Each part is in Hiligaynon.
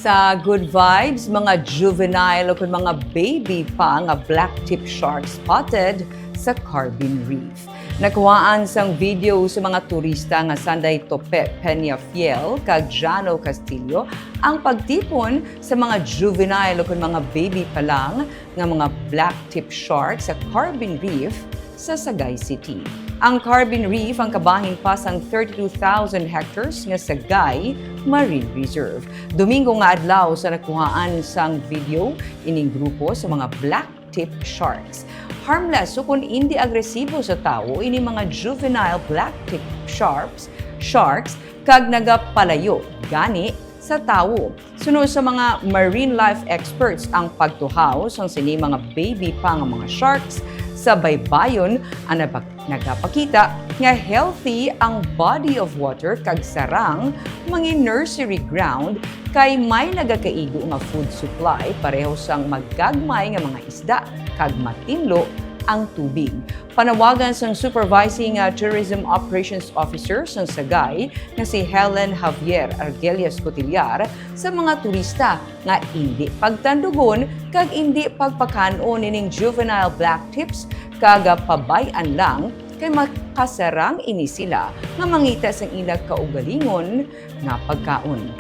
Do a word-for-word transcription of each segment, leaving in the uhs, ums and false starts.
Sa Good Vibes, mga juvenile o kun mga baby pa nga black tip shark spotted sa Carbon Reef. Nakuhaan sang video sa mga turista nga sanday Tope Peñafiel kag Jano Castillo ang pagtipon sa mga juvenile o kun mga baby pa lang nga mga black tip shark sa Carbon Reef sa Sagay City. Ang Carbon Reef ang kabahin pa sang thirty-two thousand hectares nga Sagay Marine Reserve. Domingo nga adlaw sa nakuhaan sang video ining grupo sa mga black tip sharks. Harmless o kun indi agresibo sa tawo ini mga juvenile black tip sharks, sharks kag nagapalayo gani sa tawo. Suno sa mga marine life experts, ang pagtuhaw sang sini mga baby pa nga mga sharks sa baybayon ang napa- nagapakita nga healthy ang body of water kag sarang mangin nursery ground kay may nagakaigo nga food supply pareho sang magagmay nga mga isda kag matinlo ang tubig. Panawagan sang Supervising, uh, Tourism Operations Officer sang Sagay nga si Helen Javier Argelias Cotillar sa mga turista nga indi pagtandugon kag indi pagpakan-on ining juvenile black tips kag pabay-an lang kay makasarang ini sila nga mangita sang ila kaugalingon nga pagkaon.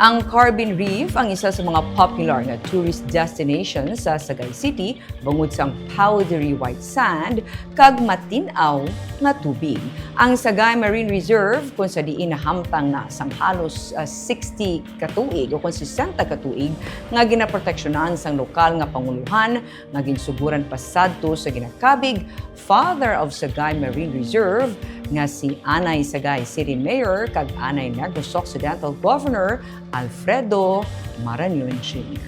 Ang Carbon Reef ang isa sa mga popular nga tourist destination sa Sagay City bangod sang powdery white sand kag matin-aw nga tubig. Ang Sagay Marine Reserve, kung sa diin nahamtang na sang halos, ah, sixty ka tuig o kung sesenta ka tuig nga ginaproteksyonan sang lokal nga pangulohan nga ginsuguran pa sadto sa ginakabig Father of Sagay Marine Reserve nga si anay Sagay City Mayor kag anay Negros Occidental Governor Alfredo Marañon Junior